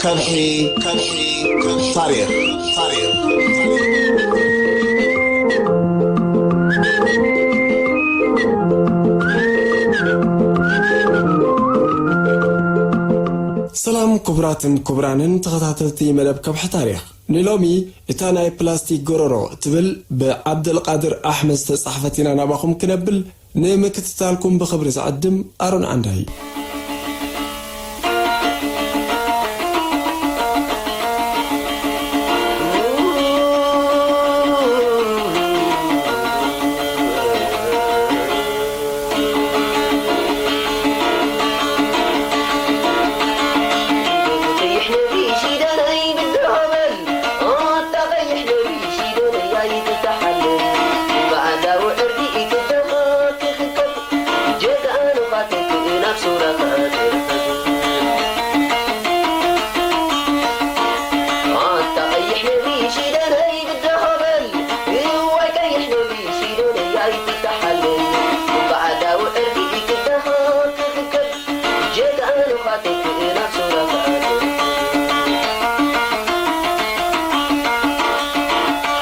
ከብሒ፣ ከብሒ፣ ታሪኽ፣ ታሪኽ፣ ታሪኽ። ሰላም ክቡራትን ክቡራንን ተኸታተልቲ መደብ ከብሒ ታሪኽ፣ ንሎሚ እታ ናይ ፕላስቲክ ጎረሮ እትብል ብዓብደልቃድር ኣሕመድ ዝተጻሕፈት ኢና ናባኹም ክነብል፣ ንምክትታልኩም ብኽብሪ ዝዕድም ኣሮን ዓንዳይ።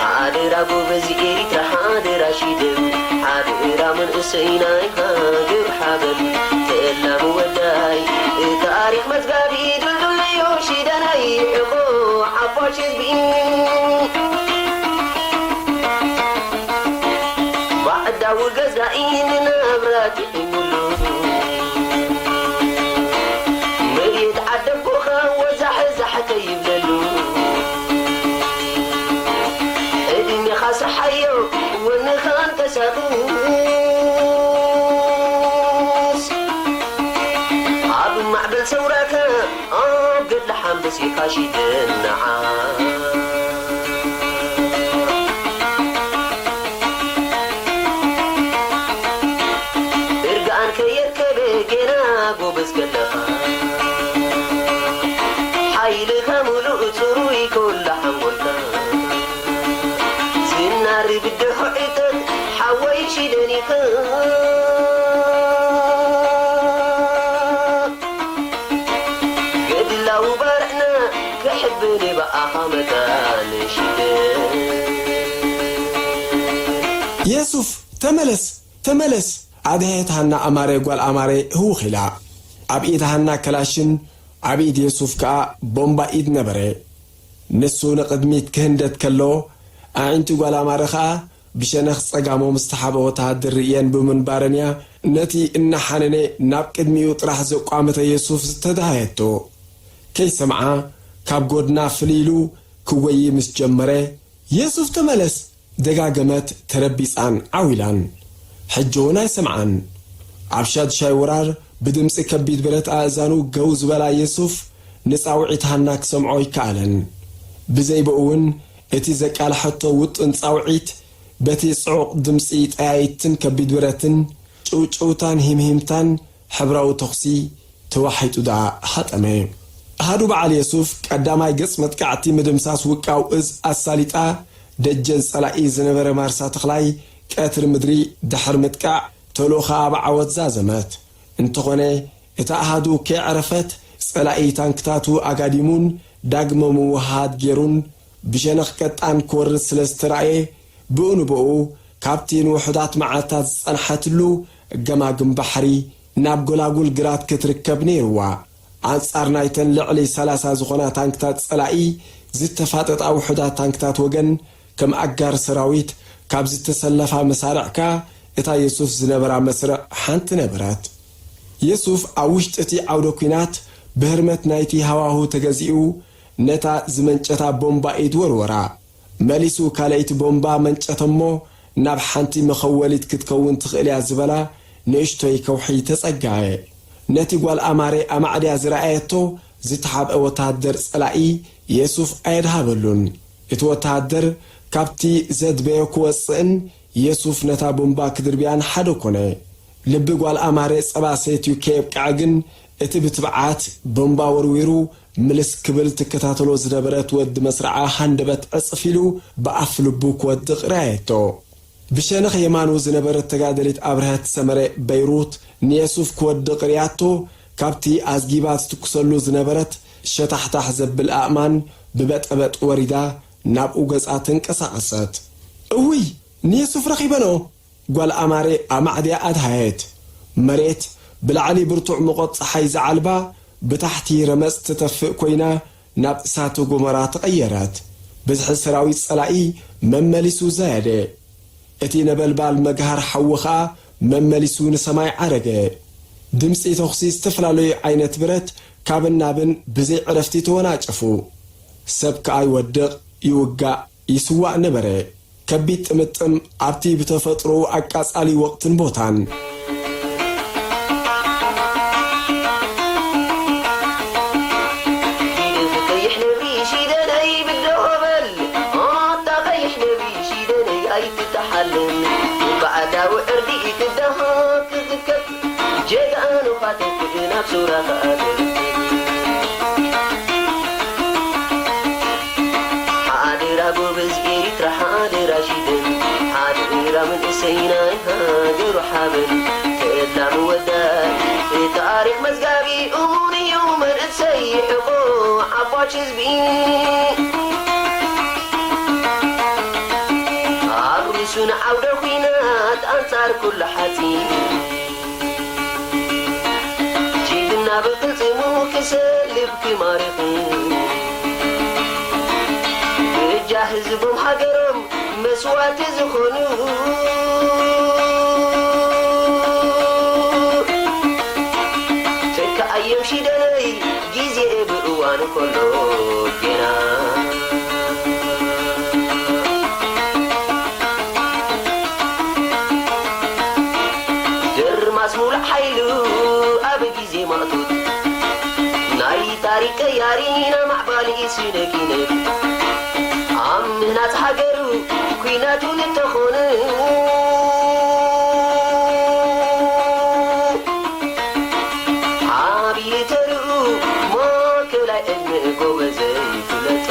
ሓደራ ጎበዝ ኤሪትራ፣ ሓደራ ሽደን፣ ሓደራ መንእሰይ ናይ ሃገር ሓበን። ተላሚ ወዳይ ታሪኽ መዝጋቢ ድልድል እዩ ሽደናይ፣ ሕቆ ሓፋሽ ህዝቢ። ባዕዳዊ ገዛኢ ንናብራ ጥዒሙሉ፣ መሬት ዓደቦኻ ወዛሕዛሕ ከይብለሉ፣ ዕድሜኻ ስርሓዮ ወንኻ እንቀሳቕስ፣ ኣብ ማዕበል ሰውራካ ኣብ ገድሊ ሓንበሲኻ ሽደን ንዓ። እርጋን ከየርከበ ጌና ጎበዝ ከለኻ፣ ሓይልኻ ምሉእ ጽሩይ ኮላ ሓንጎልካ፣ ዝናር ብድሖ ዕጠት ሓወይ ሽደኒኻ። ገድላዊ ባርዕና ክሕብን ብኣኻ መታን ሽደን። የሱፍ፣ ተመለስ፣ ተመለስ! ኣድሕት ሃና ኣማረ ጓል ኣማረ ህውኽ ኢላ። ኣብ ኢድ ሃና ከላሽን ኣብ ኢድ የሱፍ ከኣ ቦምባ ኢድ ነበረ። ንሱ ንቕድሚት ክህንደት ከሎ፣ ኣዒንቲ ጓል ኣማረ ኸኣ ብሸነኽ ጸጋሞም ዝተሓብአ ወተሃደር ርእየን ብምንባረን እያ ነቲ እናሓነነ ናብ ቅድሚኡ ጥራሕ ዘቋመተ የሱፍ ዝተደሃየቶ። ከይሰምዓ ካብ ጐድና ፍልይ ኢሉ ክወዪ ምስ ጀመረ፣ የሱፍ ተመለስ! ደጋገመት ተረቢጻን ዓው ኢላን። ሕጂ እውን ኣይሰምዓን። ኣብ ሻድሻይ ወራር ብድምጺ ከቢድ ብረት ኣእዛኑ ገው ዝበላ የሱፍ ንጻውዒት ሃና ክሰምዖ ኣይከኣለን። ብዘይ ብኡ እውን እቲ ዘቃልሐቶ ውጡን ጻውዒት በቲ ጽዑቕ ድምጺ ጠያይትን ከቢድ ብረትን ጭውጭውታን ሂምሂምታን ሕብራዊ ተኹሲ ተዋሒጡ ደኣ ሃጠመ። ኣሃዱ በዓል የሱፍ ቀዳማይ ገጽ መጥቃዕቲ ምድምሳስ ውቃው እዝ ኣሳሊጣ ደጀን ጸላኢ ዝነበረ ማርሳ ተኽላይ ቀትሪ ምድሪ ድሕሪ ምጥቃዕ ተልእኾኣ ብዓወት ዛዘመት። እንተኾነ እታ ኣሃዱ ከየዕረፈት ጸላኢ ታንክታቱ ኣጋዲሙን ዳግመ ምውህሃድ ጌሩን ብሸነኽ ቀጣን ክወርድ ስለ ዝተራእየ፣ ብኡ ንብኡ ካብቲ ንውሑዳት መዓልታት ዝጸንሐትሉ ገማግም ባሕሪ ናብ ጎላጉል ግራት ክትርከብ ነይርዋ። ኣንጻር ናይተን ልዕሊ ሰላሳ ዝኾና ታንክታት ጸላኢ ዝተፋጠጣ ውሑዳት ታንክታት ወገን፣ ከም ኣጋር ሰራዊት ካብ ዝተሰለፋ መሳርዕ ከኣ እታ የሱፍ ዝነበራ መስርዕ ሓንቲ ነበረት። የሱፍ ኣብ ውሽጢ እቲ ዓውደ ኲናት ብህርመት ናይቲ ሃዋሁ ተገዚኡ ነታ ዝመንጨታ ቦምባ ኢድ ወርወራ። መሊሱ ካልኣይቲ ቦምባ መንጨተ'ሞ ናብ ሓንቲ መኸወሊት ክትከውን ትኽእል እያ ዝበላ ንእሽቶይ ከውሒ ተጸግዐ። ነቲ ጓል ኣማረ ኣማዕድያ ዝረኣየቶ ዝተሓብአ ወተሃደር ጸላኢ የሱፍ ኣየድሃበሉን። እቲ ወተሃደር ካብቲ ዘድበዮ ክወጽእን የሱፍ ነታ ቦምባ ክድርብያን ሓደ ኮነ። ልቢ ጓል ኣማረ ጸባ ሰትዩ ከየብቅዐ ግን እቲ ብትብዓት ቦምባ ወርዊሩ ምልስ ክብል ትከታተሎ ዝነበረት ወዲ መስርዓ ሃንደበት ዕጽፍ ኢሉ ብኣፍ ልቡ ክወድቕ ርኣየቶ። ብሸነኽ የማኑ ዝነበረት ተጋደሊት ኣብርሀት ሰመረ በይሩት ንየሱፍ ክወድቕ ርያቶ፣ ካብቲ ኣዝጊባ ትትኩሰሉ ዝነበረት ሸታሕታሕ ዘብል ኣእማን ብበጠበጥ ወሪዳ ናብኡ ገጻ ተንቀሳቐሰት። እውይ! ንየሱፍ ረኺበኖ! ጓል ኣማሬ ኣማዕድያ ኣድሃየት። መሬት ብላዕሊ ብርቱዕ ሙቐት ጸሓይ ዝዓልባ፣ ብታሕቲ ረመጽ ትተፍእ ኮይና ናብ እሳተ ጎመራ ተቐየረት። ብዝሒ ሰራዊት ጸላኢ መመሊሱ ዘየደ። እቲ ነበልባል መግሃር ሓዊ ኸኣ መመሊሱ ንሰማይ ዓረገ። ድምጺ ተኹሲ ዝተፈላለዩ ዓይነት ብረት ካብን ናብን ብዘይ ዕረፍቲ ተወናጨፉ። ሰብ ከኣ ይወድቕ፣ ይውጋእ፣ ይስዋእ ነበረ። ከቢድ ጥምጥም ኣብቲ ብተፈጥሮኡ ኣቃጻሊ ወቕትን ቦታን። ኪድኺ ቀይሕ ነብሪ ሽደነይ ብድሆ በል፣ ኣታ ቀይሕ ነብሪ ሽደነይ ኣይትተሓለል፣ ባዕዳዊ ዕርዲ ክዳኻ ክኽከብ፣ ጀጋኑ ኻተክእ ናብ ሱራ ኸኣ ትርከብ። ሓደራ ጎበዝ ኤሪትራ ሓደራ ሽደን፣ ሓደራ መንእሰይ ናይ ሃገሩ ሓበን። ተድላ ምወዳይ ታሪኽ መዝጋቢ እሙን እዩ መንእሰይ ይሕቑ ዓባች ህዝቢ። ኣብ ርእሱ ንዓውደ ኲናት ኣንጻር ኩሉ ሓጺን ጅግና ብቅልጽሙ ክሰልብ ክማርኽ፣ ብእጃ ህዝቦም ሃገሮም መስዋእቲ ዝኾኑ፣ ተካኣዮም ሽደነይ ግዜ ብእዋኑ ከሎ ጌና። ድርማስ ሙሉእ ሓይሉ ኣብ ግዜ ማእቶት፣ ናይ ታሪኽ ቀያሪ ናይ ማዕባሊ ስነ ኪነት፣ ኣብ ምህናጽ ሃገሩ ኲናቱ እንተኾነ፣ ዓብዪ ተርኡ ማእከላይ ዕድመ ጎበዘይ ፍለጦ።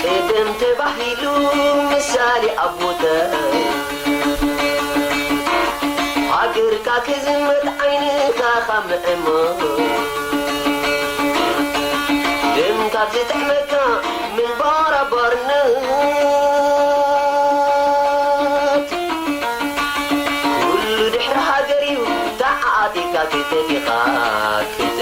ቅደም ተባሂሉ ምሳሌ ኣቦታት፣ ሃገርካ ክዝመት ዓይንኻ ካብ ምዕማት፣ ደም ካብ ዝጥዕመካ ምንባር ኣብ ባርነት፣ ኩሉ ድሕሪ ሃገር እዩ ተዓጢቕካ ክተፊኻ ክተ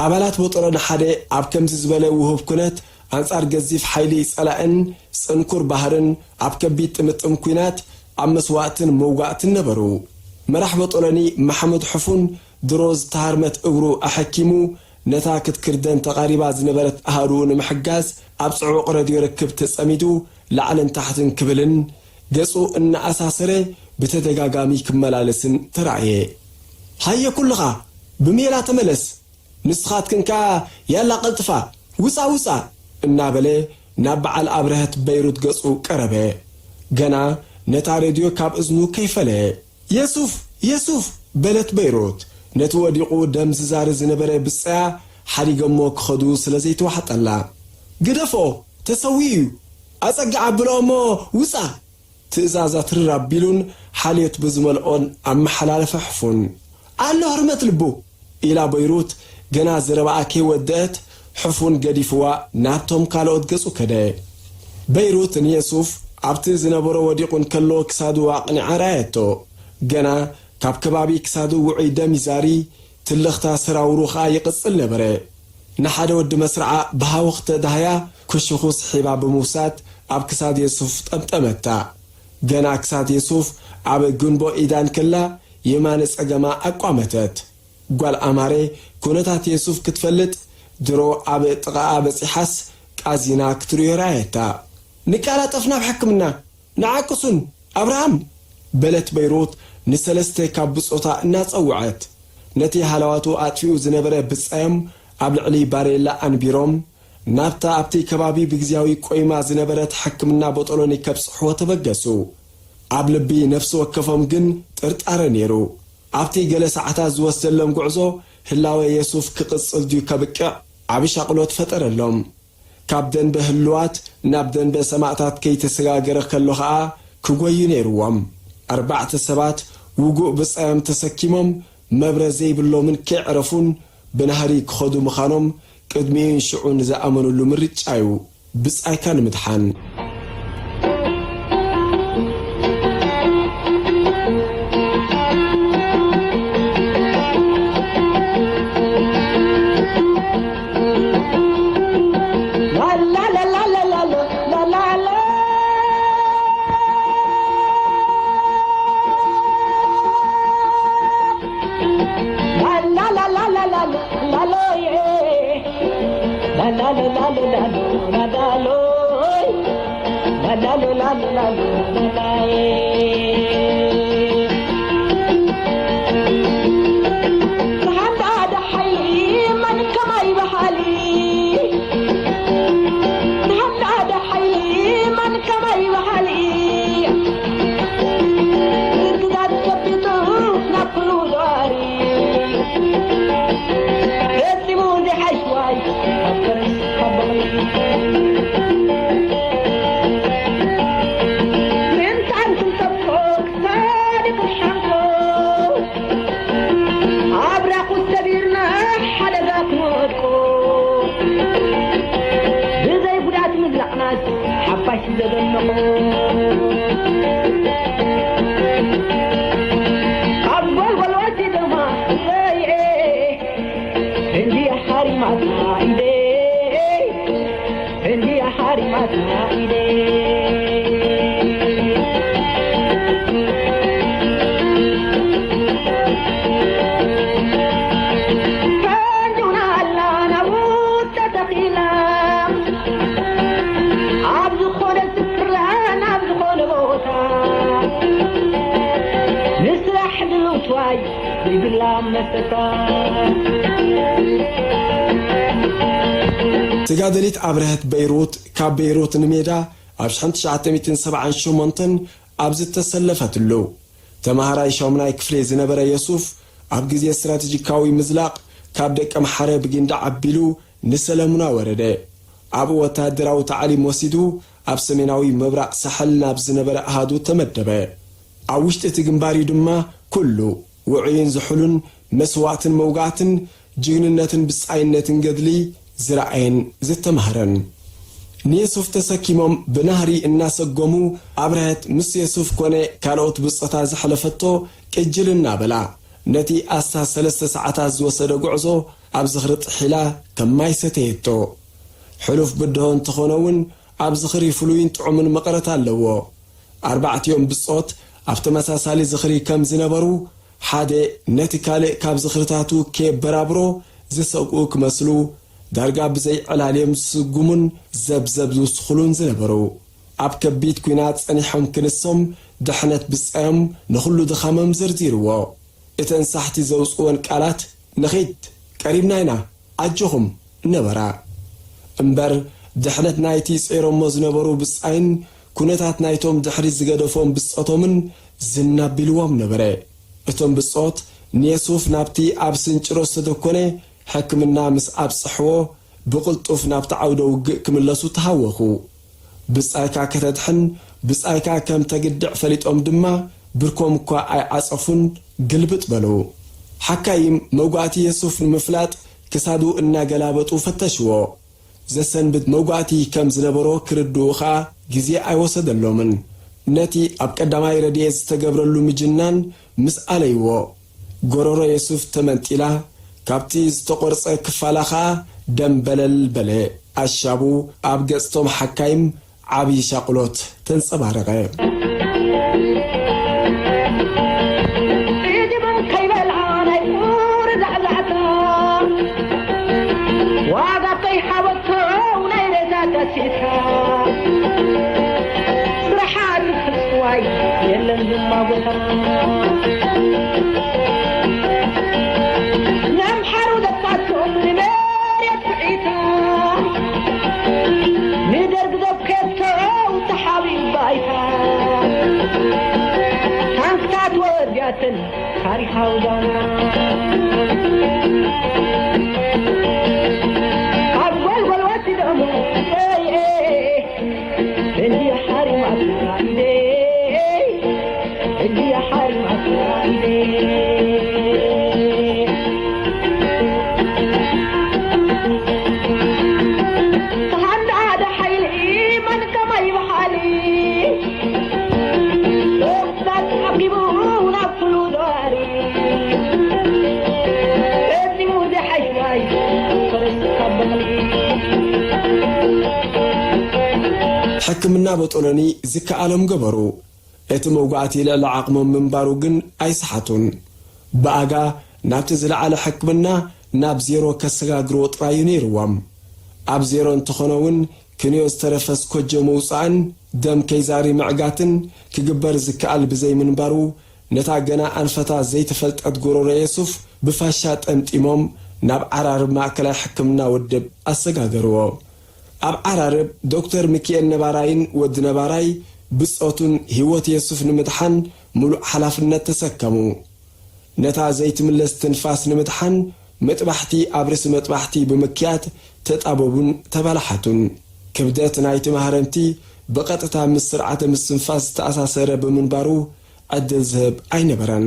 ኣባላት ቦጦሎኒ ሓደ ኣብ ከምዚ ዝበለ ውሁብ ኩነት ኣንጻር ገዚፍ ሓይሊ ጸላእን ጽንኩር ባህርን ኣብ ከቢድ ጥምጥም ኲናት ኣብ መስዋእትን መውጋእትን ነበሩ። መራሕ ቦጦሎኒ መሓመድ ሕፉን ድሮ ዝተሃርመት እግሩ ኣሐኪሙ ነታ ክትክርደን ተቓሪባ ዝነበረት ኣሃዱኡ ንምሕጋዝ ኣብ ጽዑቕ ረድዮ ርክብ ተጸሚዱ ላዕልን ታሕትን ክብልን ገጹ እናኣሳሰረ ብተደጋጋሚ ክመላለስን ተራእየ። ሃየ ኩልኻ ብሜላ ተመለስ! ንስኻትክን ከኣ ያላ ቀልጥፋ፣ ውጻ ውጻ! እናበለ ናብ በዓል ኣብርሀት በይሩት ገጹ ቀረበ። ገና ነታ ሬድዮ ካብ እዝኑ ከይፈለየ። የሱፍ! የሱፍ! በለት በይሩት። ነቲ ወዲቑ ደም ዝዛሪ ዝነበረ ብጻያ ሓዲገሞ ክኸዱ ስለ ዘይተዋሕጠላ። ግደፎ! ተሰዊኡ እዩ! ኣጸግዕ ኣብሎ እሞ ውጻ! ትእዛዛ ትርር ኣቢሉን ሓልዮት ብዝመልኦን ኣመሓላለፈ ሕፉን። ኣሎ ህርመት ልቡ! ኢላ በይሩት ገና ዘረባኣ ከይወደአት ሕፉን ገዲፍዋ ናብቶም ካልኦት ገጹ ከደ። በይሩት ንየሱፍ ኣብቲ ዝነበሮ ወዲቑ እንከሎ ክሳዱ ኣቕኒዓ ረኣየቶ። ገና ካብ ከባቢ ክሳዱ ውዑይ ደም ይዛሪ፣ ትልኽታ ሰራውሩ ኸኣ ይቕጽል ነበረ። ንሓደ ወዲ መስርዓ ብሃወኽቲ ኣድሃያ ክሽኹ ስሒባ ብምውሳድ ኣብ ክሳድ የሱፍ ጠምጠመታ። ገና ክሳድ የሱፍ ኣብ ጉንቦ ኢዳ እንከላ የማነ ጸገማ ኣቋመተት። ጓል ኣማረ ኩነታት የሱፍ ክትፈልጥ ድሮ ኣብ ጥቓኣ በጺሓስ ቃዚና ክትርእዮ ረኣየታ። ንቃላጠፍ ናብ ሕክምና! ንዓቅሱን ኣብርሃም! በለት በይሩት ንሰለስተ ካብ ብጾታ እናጸውዐት። ነቲ ሃለዋቱ ኣጥፊኡ ዝነበረ ብጻዮም ኣብ ልዕሊ ባሬላ ኣንቢሮም፣ ናብታ ኣብቲ ከባቢ ብግዜያዊ ቆይማ ዝነበረት ሕክምና ቦጦሎኒ ከብጽሕዎ ተበገሱ። ኣብ ልቢ ነፍሲ ወከፎም ግን ጥርጣረ ነይሩ። ኣብቲ ገለ ሰዓታት ዝወስደሎም ጉዕዞ፣ ህላወ የሱፍ ክቕጽል ድዩ ከብቅዕ ዓቢ ሻቕሎት ፈጠረሎም። ካብ ደንበ ህሉዋት ናብ ደንበ ሰማእታት ከይተሰጋገረ ከሎ ኸኣ ክጎዩ ነይርዎም። ኣርባዕተ ሰባት ውጉእ ብጻዮም ተሰኪሞም መብረ ዘይብሎምን ከየዕረፉን ብናህሪ ክኸዱ ምዃኖም ቅድሚኡን ሽዑን ዝኣመኑሉ ምርጫ እዩ። ብጻይካ ንምድሓን። ኣብራኹ ሰቢርና ሓደጋ ክንወድቆ፣ ብዘይ ጉድኣት ምብላዕናስ ሓፋሽ ዘደንቆ። ኣብ ጎልጎል ወሲዶማ እየ፣ እንዲያ ሓሪማትና ኢደ፣ እንዲያ ሓሪማትና ኢደ። ፈንጅና ኣላ ናብኡ ተተኺላ፣ ኣብ ዝኾነ ስፍራ፣ ናብ ዝኾነ ቦታ፣ ንስራሕ ድልውትዋይ ዘይብላ መሰታ። ተጋደሊት ኣብርሀት በይሩት ካብ በይሩት ንሜዳ ኣብ ሽሕን ትሽዓተ ሚእትን ሰብዓን ሸሞንተን ኣብ ዝተሰለፈትሉ፣ ተማሃራይ ሻሙናይ ክፍሊ ዝነበረ የሱፍ፣ ኣብ ግዜ ስትራተጂካዊ ምዝላቕ ካብ ደቀምሓረ ብጊንዳዕ ኣቢሉ ንሰለሙና ወረደ። ኣብኡ ወተሃደራዊ ታዕሊም ወሲዱ፣ ኣብ ሰሜናዊ ምብራቕ ሳሕል ናብ ዝነበረ ኣሃዱ ተመደበ። ኣብ ውሽጢ እቲ ግንባር እዩ ድማ ኩሉ ውዑይን ዝሑልን መስዋእትን መውጋእትን ጅግንነትን ብጻይነትን ገድሊ ዝረኣየን ዝተማህረን። ንየሱፍ ተሰኪሞም ብናህሪ እናሰጎሙ ኣብርሀት ምስ የሱፍ ኮነ ካልኦት ብጾታት ዘሕለፈቶ ቅጅል እናበላ ነቲ ኣስታት ሰለስተ ሰዓታት ዝወሰደ ጉዕዞ ኣብ ዝኽሪ ጥሒላ ከም ማይ ሰተየቶ። ሕሉፍ ብድሆ እንተኾነ እውን ኣብ ዝኽሪ ፍሉይን ጥዑምን መቐረት ኣለዎ። ኣርባዕቲኦም ብጾት ኣብ ተመሳሳሊ ዝኽሪ ከም ዝነበሩ ሓደ ነቲ ካልእ ካብ ዝኽርታቱ ከየበራብሮ ዝሰግኡ ክመስሉ ዳርጋ ብዘይ ዕላል እዮም ዝስጉሙን ዘብዘብ ዝውስኹሉን ዝነበሩ። ኣብ ከቢድ ኲናት ጸኒሖም ክንሶም ድሕነት ብጻዮም ንኹሉ ድኻሞም ዘርዚርዎ። እተን ሳሕቲ ዘውጽወን ቃላት ንኺድ ቀሪብና ኢና ኣጆኹም ነበራ። እምበር ድሕነት ናይቲ ጸይሮሞ ዝነበሩ ብጻይን ኩነታት ናይቶም ድሕሪት ዝገደፎም ብጾቶምን ዝን ኣቢልዎም ነበረ። እቶም ብጾት ንየሱፍ ናብቲ ኣብ ስንጭሮ ዝተደኮነ ሕክምና ምስ ኣብጽሕዎ ብቕልጡፍ ናብቲ ዓውደ ውግእ ክምለሱ ተሃወኹ። ብጻይካ ከተድሕን ብጻይካ ከም ተግድዕ ፈሊጦም ድማ ብርኮም እኳ ኣይዓጸፉን ግልብጥ በሉ። ሓካይም መውጋእቲ የሱፍ ንምፍላጥ ክሳዱ እናገላበጡ ፈተሽዎ። ዘሰንብድ መውጋእቲ ከም ዝነበሮ ክርድኡ ኸኣ ግዜ ኣይወሰደሎምን። ነቲ ኣብ ቀዳማይ ረድኤት ዝተገብረሉ ምጅናን ምስ ኣለይዎ፣ ጎረሮ የሱፍ ተመንጢላ፣ ካብቲ ዝተቖርጸ ክፋላ ኸኣ ደም በለል በለ። ኣሻቡ ኣብ ገጽቶም ሓካይም ዓቢ ሻቕሎት ተንጸባረቐ። ዒድብን ከይበልዓ ናይ ቁር ዛዕዛዕታ፣ ዋጋ ከይሃበቶ ናይ ሬሳ ደሲታ፣ ስራሓ ትፍስዋይ የለን ዝማጎታ። ነምሓሩ ደቃቶም ንመሬት ኩዒታ፣ ታሪኻዊ ዛና ካብ ጎልጎል ወሲዶም፣ ኤይ፣ ኤይ፣ እንዲ ሓሪማትና ኢደይ፣ እንዲ ሓሪማትና ኢደይ። ተሃንዳ ሓደ ሓይሊ መን ከማይ በሓሊ። ሕክምና በጦሎኒ ዝከኣሎም ገበሩ። እቲ መውጋእቲ ልዕሊ ዓቕሞም ምንባሩ ግን ኣይሰሓቱን። ብኣጋ ናብቲ ዝለዓለ ሕክምና ናብ ዜሮ ከሰጋግርዎ ጥራዩ ነይርዎም። ኣብ ዜሮ እንተኾነ እውን ክንዮ ዝተረፈ ስኮጆ ምውጻእን ደም ከይዛሪ ምዕጋትን ክግበር ዝከኣል ብዘይምንባሩ፣ ነታ ገና ኣንፈታ ዘይተፈልጠት ጎሮሮ የሱፍ ብፋሻ ጠምጢሞም ናብ ዓራርብ ማእከላይ ሕክምና ውድብ ኣሰጋገርዎ። ኣብ ዓራርብ ዶክተር ሚኪኤል ነባራይን ወዲ ነባራይ ብጾቱን ህይወት የሱፍ ንምድሓን ምሉእ ሓላፍነት ተሰከሙ። ነታ ዘይትምለስ ትንፋስ ንምድሓን መጥባሕቲ ኣብ ርእሲ መጥባሕቲ ብምክያድ ተጣበቡን ተባላሓቱን። ክብደት ናይቲ ማህረምቲ ብቐጥታ ምስ ስርዓተ ምስትንፋስ ዝተኣሳሰረ ብምንባሩ ዕድል ዝህብ ኣይነበረን።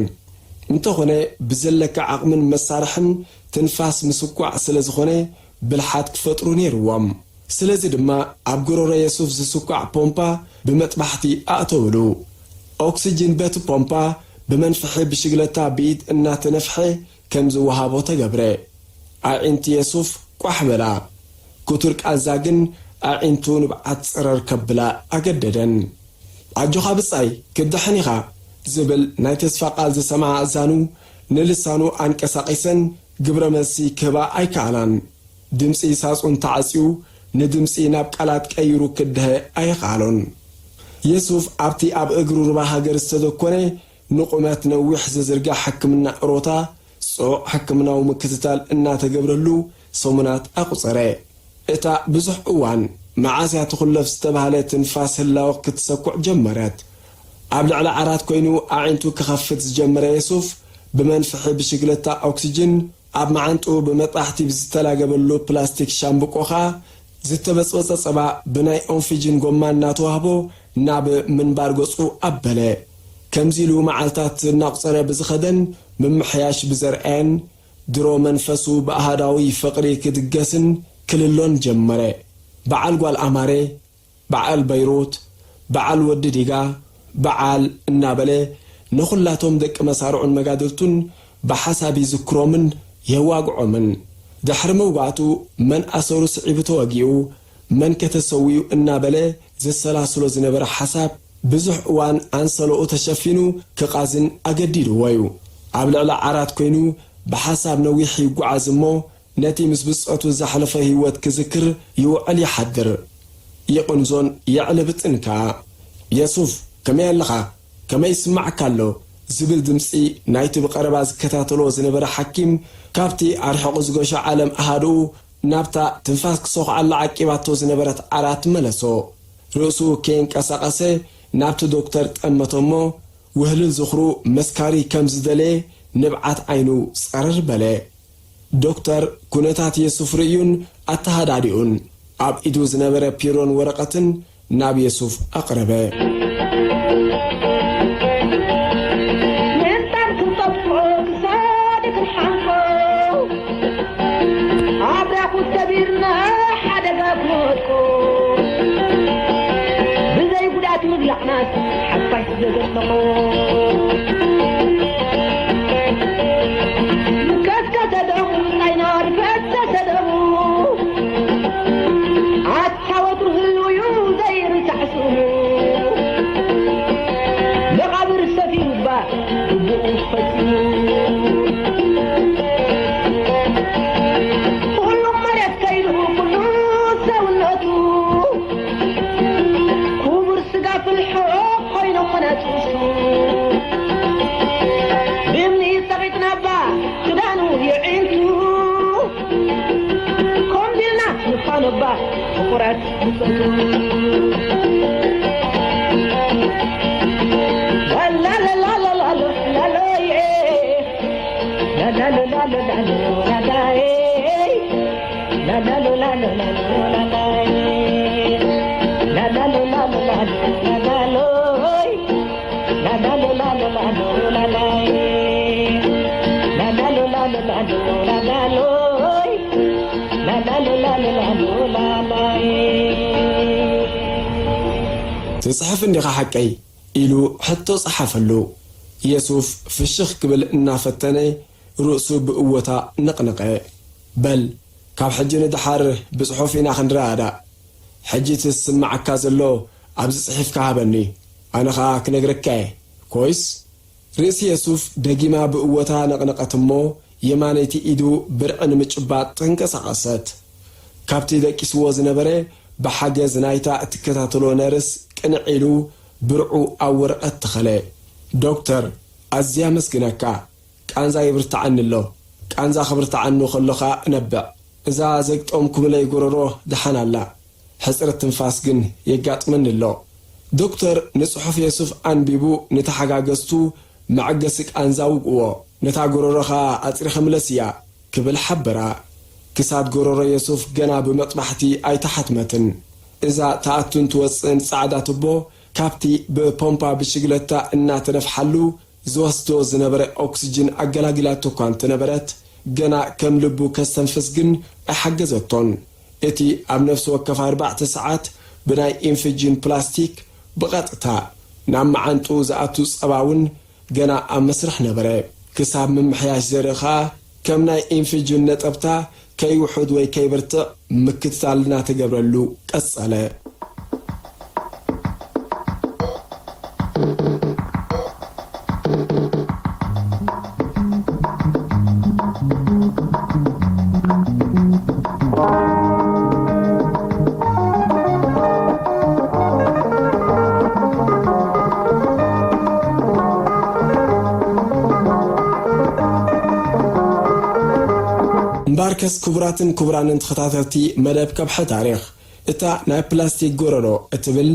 እንተኾነ ብዘለካ ዓቕምን መሳርሕን ትንፋስ ምስኳዕ ስለ ዝኾነ ብልሓት ክፈጥሩ ነይርዎም። ስለዚ ድማ ኣብ ጎሮሮ የሱፍ ዝስኳዕ ፖምፓ ብመጥባሕቲ ኣእተውሉ። ኦክስጅን በቲ ፖምፓ ብመንፍሒ ብሽግለታ ብኢድ እናተነፍሐ ከም ዝወሃቦ ተገብረ። ኣዒንቲ የሱፍ ቋሕ በላ። ክቱር ቃንዛ ግን ኣዒንቱ ንብዓት ጸረር ከብላ ኣገደደን። ኣጆኻ ብጻይ፣ ክትድሕን ኢኻ ዝብል ናይ ተስፋ ቃል ዝሰምዓ ኣእዛኑ ንልሳኑ ኣንቀሳቒሰን ግብረ መልሲ ክህባ ኣይከኣላን። ድምጺ ሳጹን ተዓጽዩ ንድምጺ ናብ ቃላት ቀይሩ ክድሀ ኣይኸኣሎን። የሱፍ ኣብቲ ኣብ እግሩ ሩባ ሃገር ዝተደኮነ ንቑመት ነዊሕ ዝዝርጋሕ ሕክምና እሮታ ጽዑቕ ሕክምናዊ ምክትታል እናተገብረሉ ሰሙናት ኣቑጸረ። እታ ብዙሕ እዋን መዓስ እያ ትኹለፍ ዝተባህለ ትንፋስ ህላወ ክትሰኩዕ ጀመረት። ኣብ ልዕሊ ዓራት ኮይኑ ኣዒንቱ ክኸፍት ዝጀመረ የሱፍ ብመንፍሒ ብሽግለታ ኦክስጅን ኣብ መዓንጥኡ ብመጣሕቲ ብዝተላገበሉ ፕላስቲክ ሻምብቆ ኸኣ ዝተበጽበጸ ጸባ ብናይ ኦንፊጅን ጎማ እናተዋህቦ ናብ ምንባር ገጹ ኣበለ። ከምዚ ኢሉ መዓልታት እናቑጸረ ብዝኸደን ምምሕያሽ ብዘርኣየን ድሮ መንፈሱ ብኣሃዳዊ ፍቕሪ ክድገስን ክልሎን ጀመረ። በዓል ጓል ኣማረ፣ በዓል በይሩት፣ በዓል ወዲ ዲጋ፣ በዓል እናበለ ንኹላቶም ደቂ መሳርዑን መጋድልቱን ብሓሳብ ይዝክሮምን የዋግዖምን። ድሕሪ መውጋእቱ መን ኣሰሩ ስዒቡ ተወጊኡ፣ መን ከ ተሰዊኡ እናበለ ዘሰላስሎ ዝነበረ ሓሳብ ብዙሕ እዋን ኣንሰለኡ ተሸፊኑ ክቓዝን ኣገዲድዎ እዩ። ኣብ ልዕሊ ዓራት ኮይኑ ብሓሳብ ነዊሕ ይጓዓዝ እሞ ነቲ ምስ ብጾቱ ዘሕለፎ ህይወት ክዝክር ይውዕል ይሓድር። ይቕንዞን የዕልብጥን ከኣ። የሱፍ፣ ከመይ ኣለኻ? ከመይ ይስማዓካ ኣሎ? ዝብል ድምጺ ናይቲ ብቐረባ ዝከታተሎ ዝነበረ ሓኪም ካብቲ ኣርሒቑ ዝገሾ ዓለም ኣሃዱኡ ናብታ ትንፋስ ክሰኹዓላ ዓቂባቶ ዝነበረት ዓራት መለሶ። ርእሱ ከየንቀሳቐሰ ናብቲ ዶክተር ጠመቶ እሞ ውህልል ዝኽሩ መስካሪ ከም ዝደለየ ንብዓት ዓይኑ ጸረር በለ። ዶክተር ኩነታት የሱፍ ርእዩን ኣተሃዳዲኡን ኣብ ኢዱ ዝነበረ ፒሮን ወረቐትን ናብ የሱፍ ኣቕረበ። ምንጣር ክንጠጥፎ ክሳድ ክንሓንቆ ኣብራኹ ሰቢርና ሓደጋ ክወድቆ ብዘይ ጉዳት ምግላዕናስ ሓፋሽ ዘዘለኾ ከስከሰ ደሙ ጣይናር ፈሰሰ ደሙ ኣታ ወትሩ ህልው እዩ ዘይርሳዕ ስሙ መቓብር ሰፊሩ እባ ግቡኡ ፈጺሙ ኩሉ መሬት ከይዱ ኩሉ ሰውነቱ ክቡር ስጋ ፍልሖ ኮይኖም መናፅሱ ብእምኒ ፀቒጥናባ ክዳኑ የዒንቱ ኮምቢልና ንፋኖባ ፍቑራት ብፀቱ ላላላላላሎ ላሎይ ትጽሕፍ እንዲኻ ሓቀይ? ኢሉ ሕቶ ጸሓፈሉ። የሱፍ ፍሽኽ ክብል እናፈተነ ርእሱ ብእወታ ነቕነቐ። በል፣ ካብ ሕጂ ንደሓር ብጽሑፍ ኢና ክንረዳዳእ። ሕጂ እቲ ዝስምዓካ ዘሎ ኣብዚ ጽሒፍካ ሃበኒ፣ ኣነ ኸኣ ክነግረካ እየ። ኮይስ? ርእሲ የሱፍ ደጊማ ብእወታ ነቕነቐት እሞ፣ የማነይቲ ኢዱ ብርዒ ንምጭባጥ ተንቀሳቐሰት። ካብቲ ደቂስዎ ዝነበረ ብሓገዝ ናይታ እትከታተሎ ነርስ ቅንዕ ኢሉ ብርዑ ኣብ ወረቐት ተኸለ። ዶክተር፣ ኣዝየ ኣመስግነካ። ቃንዛ ይብርትዓኒ ኣሎ። ቃንዛ ክብርትዓኒ ከሎ ኸኣ እነብዕ። እዛ ዘግጠምኩምለይ ጎረሮ ደሓን ኣላ። ሕጽረት ትንፋስ ግን የጋጥመኒ ኣሎ። ዶክተር ንጽሑፍ የሱፍ ኣንቢቡ ንተሓጋገዝቱ መዐገሲ ቃንዛ ውግእዎ። ነታ ጎረሮኻ ኣጽሪኺ ምለስያ ክብል ሓበራ። ክሳድ ጎረሮ የሱፍ ገና ብመጥባሕቲ ኣይተሓትመትን። እዛ ትኣቱን ትወጽእን ጻዕዳ ቱቦ ካብቲ ብፖምፓ ብሽግለታ እናተነፍሓሉ ዝወስዶ ዝነበረ ኦክስጅን ኣገላጊላቶ እኳ እንተነበረት፣ ገና ከም ልቡ ከስተንፍስ ግን ኣይሓገዘቶን። እቲ ኣብ ነፍሲ ወከፍ ኣርባዕተ ሰዓት ብናይ ኢንፍጅን ፕላስቲክ ብቐጥታ ናብ መዓንጥኡ ዝኣቱ ጸባ እውን ገና ኣብ መስርሕ ነበረ። ክሳብ ምምሕያሽ ዘርኢ ኸኣ ከም ናይ ኢንፍጅን ነጠብታ ከይውሑድ ወይ ከይብርትዕ ምክትታል እናተገብረሉ ቀጸለ። እምበኣርከስ ክቡራትን ክቡራንን ተኸታተልቲ መደብ ከብሐ ታሪኽ፣ እታ ናይ ፕላስቲክ ጎረሮ እትብል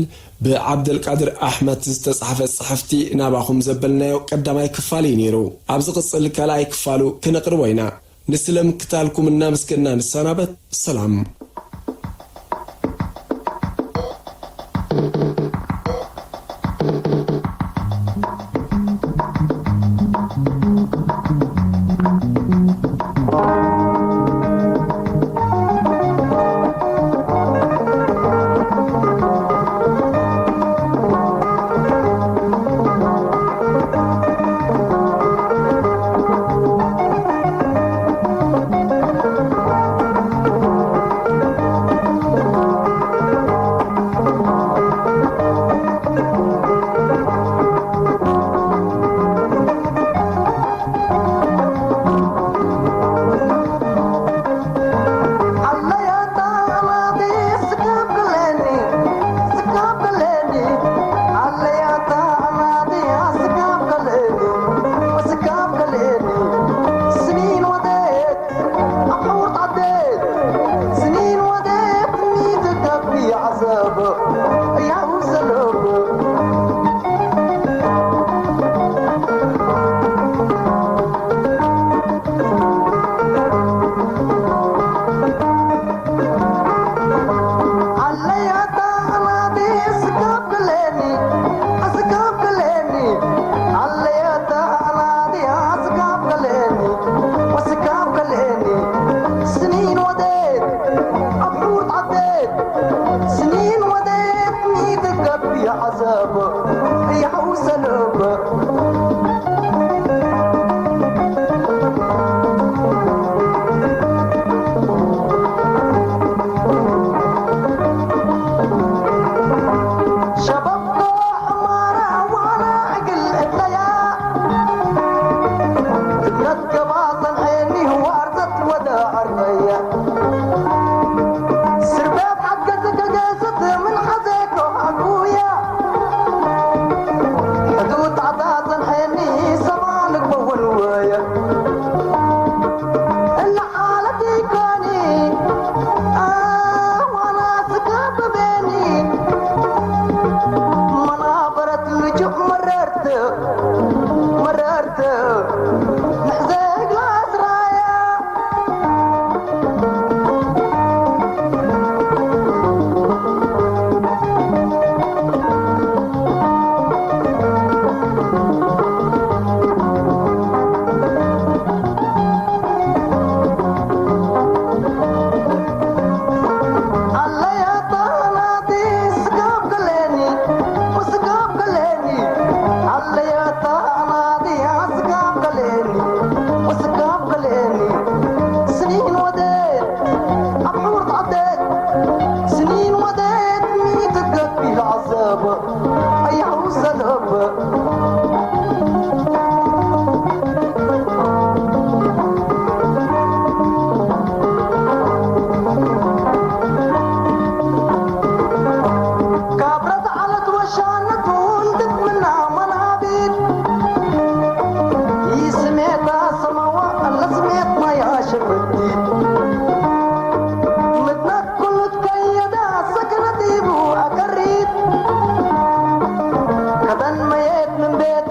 ብዓብደልቃድር ኣሕመድ ዝተጻሕፈት ጽሕፍቲ ናባኹም ዘበልናዮ ቀዳማይ ክፋል እዩ ነይሩ። ኣብ ዝቕጽል ካልኣይ ክፋሉ ክነቕርቦ ኢና። ንስለ ምክታልኩም እናመስገና ንሰናበት። ሰላም። ካብ ረትዓለት ወሻነቱን ግጥምና መናቢት ይስሜታ ሰማዋ ለስሜት ማያ ሽብርቲት ምትናት ኩሉት ከየዳ ሰከነት ይቡ ኣከሪት ከተን መየት ምን ቤት